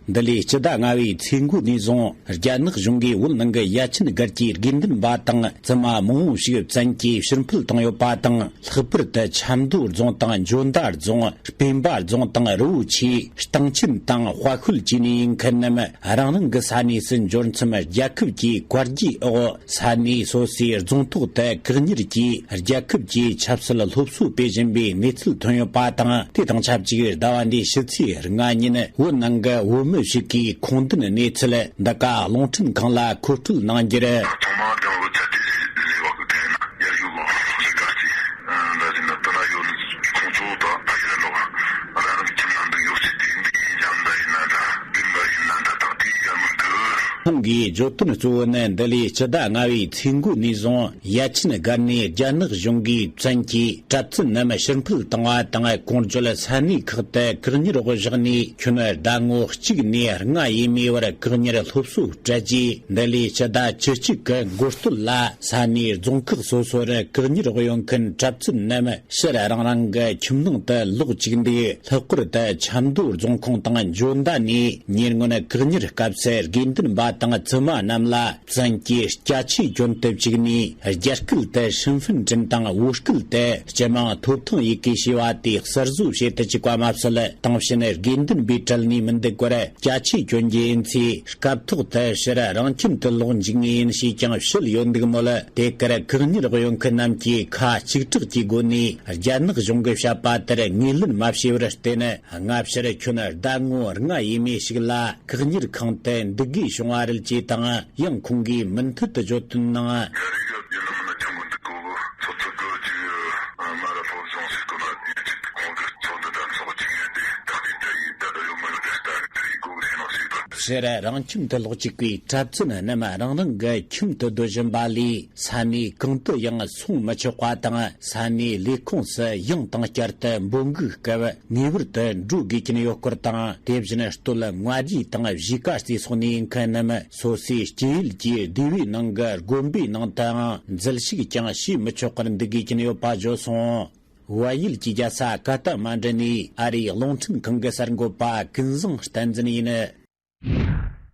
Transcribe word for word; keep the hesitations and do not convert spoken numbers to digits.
འདི་ལོའི་སྤྱི་ཟླ་ལྔ་པའི་ཚེས་འགོ་ནས་བཟུང་རྒྱ་ནག་གཞུང་གིས་བོད་ནང་གི་ཡ་ཆེན་སྒར་གྱི་དགེ་འདུན་པ་དང་བཙུན་མ་མང་པོ་ཞིག་བཙན་གྱིས་ཕྱིར་འཕུད་བཏང་ཡོད་པ་དང་། ལྷག་པར་དུ་ཆབ་མདོ་རྫོང་དང་འཇོ་མདའ་རྫོང་། སྤེན་པ་རྫོང་དང་རི་བོ་ཆེ། སྟེང་ཆེན་དང་དཔའ་ཤོད་བཅས་ནས་ཡིན་མཁན་རྣམས་རང་རང་གི་ས་གནས་སུ་འབྱོར་མཚམས། རྒྱལ་ཁབ་ཀྱི་བཀའ་རྒྱའི་འོག་ས་གནས་སོ་སོའི་རྫོང་ཐོག་ཏུ་བཀག་ཉར་གྱིས་རྒྱལ་ཁབ་ཀྱི་ཆབ་སྲིད་སློབ་གསོ་སྤེལ་བཞིན་པའི་གནས་ཚུལ་ཐོན་ཡོད་པ་དང་། དེ་དང་ཆབས་ཅིག་ཟླ་བ་འདིའི་ཕྱི་ཚེས་ལྔ་ཉིན་བོད་ནང་གི་བོད་མི་ཞིག་གིས་ཁུངས་ལྡན་གནས་ཚུལ་འདི་ག་རླུང་འཕྲིན་ཁང་ལ་མཁོ་སྤྲོད་གནང་རྒྱུར། ཚང་མ་ལྗང་བུ་ཚད་དེ་ལས་བག་གི་དེ་ན་ཡར་ཡོད་ལོ་ཟེར་ག་ཅི་འདྲ་ཟིན་ན་དོ་ན་ཡོད་ནི་ཁོང་ཚོ་དང་ད་ཡར་ལོ་རང་རང་ཁྱིམ་ན་འདུག་ཡོད་ཚེ་དེ་འདི་ཡིན་ལྗང་མདའ་ཡིན་ན་འདྲ་བདུན་པ་ཡིན་ན་འདྲ་དང་དེ་ཡར་མི་འདུག་ཁོང་གིས་བརྗོད་དོན་གཙོ་བོ་ནི་འདི་ལོའི་སྤྱི་ཟླ་ལྔ་པའི་ཚེས་འགོ་ནས་བཟུང་ཡ་ཆེན་སྒར་ནས་རྒྱ་ནག་གཞུང་གིས་བཙན་གྱིས་གྲྭ་བཙུན་རྣམས་ཕྱིར་འཕུད་བཏང་བ་དང་གོང་བརྗོད་ས་གནས་ཁག་ཏུ་བཀག་ཉར་འོག་བཞག་ནས་ཁྱོན་ཟླ་ངོ་གཅིག་ནས་ལྔ་ཡས་མས་བར་བཀག་ཉར་སློབ་གསོ་སྤྲད་རྗེས། འདི་ལོའི་སྤྱི་ཟླ་བཅུ་གཅིག་གི་འགོ་སྟོད་ལ་ས་གནས་རྫོང་ཁག་སོ་སོར་བཀག་ཉར་འོག་ཡོད་མཁན་གྲྭ་བཙུན་རྣམས་ཕྱིར་རང་རང་གི་ཁྱིམ་ནང་དུ་ལོག་བཅུག་འདུག་ལྷག་པར་དུ་ཆབ་མདོ་རྫོང་ཁོངས་དང་འཇོ་མདའ་ནས་ཉེ་སྔོན་བཀག་ཉར་སྐབས་སུ་དགེ་འདུན་པ་དང་བཙུན་མ་རྣམས་ལ་བཙན་གྱིས་སྐྱ་ཆས་གྱོན་དུ་བཅུག་ནས། རྒྱ་སྐད་དུ་ཧྲིན་ཧྥིན་ཀྲིན་དང་བོད་སྐད་དུ་སྤྱི་དམངས་ཐོབ་ཐང་ཡི་གེ་ཞེས་པ་དེ་གསར་བཟོ་བྱེད་དུ་བཅུག་པ་མ་ཟད། དེང་ཕྱིན་དགེ་འདུན་པའི་གྲལ་ནས་མི་འདུག་པར་སྐྱ་ཆས་གྱོན་རྒྱུ་ཡིན་ཚེ། སྐབས་ཐོག་ཏུ་ཕྱིར་རང་ཁྱིམ་དུ་ལོག་འཇུག་ངེས་ཡིན་ཞེས་ཀྱང་བཤད་ཡོད་འདུག་མོད། དེ་གར་བཀག་ཉར་འོག་ཡོད་མཁན་རྣམས་ཀྱིས་ཁ་གཅིག་གྲགས་ཀྱི་སྒོ་ནས་རྒྱ་ནག་གཞུང་གིས་བཤད་པ་ལྟར་ངོས་ལེན་མ་བྱས་པར་བརྟེན། སྔ་ཕྱིར་ཁྱོན་ཟླ་ངོ་ལྔ་ཡས་མས་ཤིག་ལ་བཀག་ཉར་ཁང་དུ་འདུག་དགོས་བྱུང་བ་རེད་ཅེས་དང་། ཡང་ཁོང་གིས་མུ་མཐུད་དུ་བརྗོད་དོན་ནང་། ཕྱིར་རང་ཁྱིམ་དུ་ལོག་བཅུག་པའི་གྲྭ་བཙུན་རྣམས་རང་རང་གི་ཁྱིམ་དུ་སྡོད་བཞིན་པ་ལས། ས་གནས་གང་དུ་ཡང་སོང་མི་ཆོག་པ་དང་། ས་གནས་ལས་ཁུངས་སུ་ཡང་དང་བསྐྱར་དུ་འབོད་འགུག་སྐབས་ངེས་པར་དུ་འགྲོ་དགོས་ཀྱིན་ཡོད་སྐོར་དང་། དེ་བཞིན་སྟོད་མངའ་རིས་དང་གཞིས་ཀ་རྩེ་སོགས་ནས་ཡིན་མཁན་རྣམས་སོ་སོའི་སྐྱེས་ཡུལ་གྱི་སྡེ་བའི་ནང་གི་དགོན་པའི་ནང་དུའང་འཛུལ་ཞུགས་ཀྱང་བྱེད་མི་ཆོག་པར་འདུག་དགོས་ཀྱིན་ཡོད་པ་བརྗོད་སོང་། བལ་ཡུལ་གྱི་རྒྱལ་ས་ཀ་ཐ་མན་ཌུ་ནས་ཨ་རིའི་རླུང་འཕྲིན་ཁང་གི་གསར་འགོད་པ་ཀུན་བཟང་བསྟན་འཛིན་ཡིན།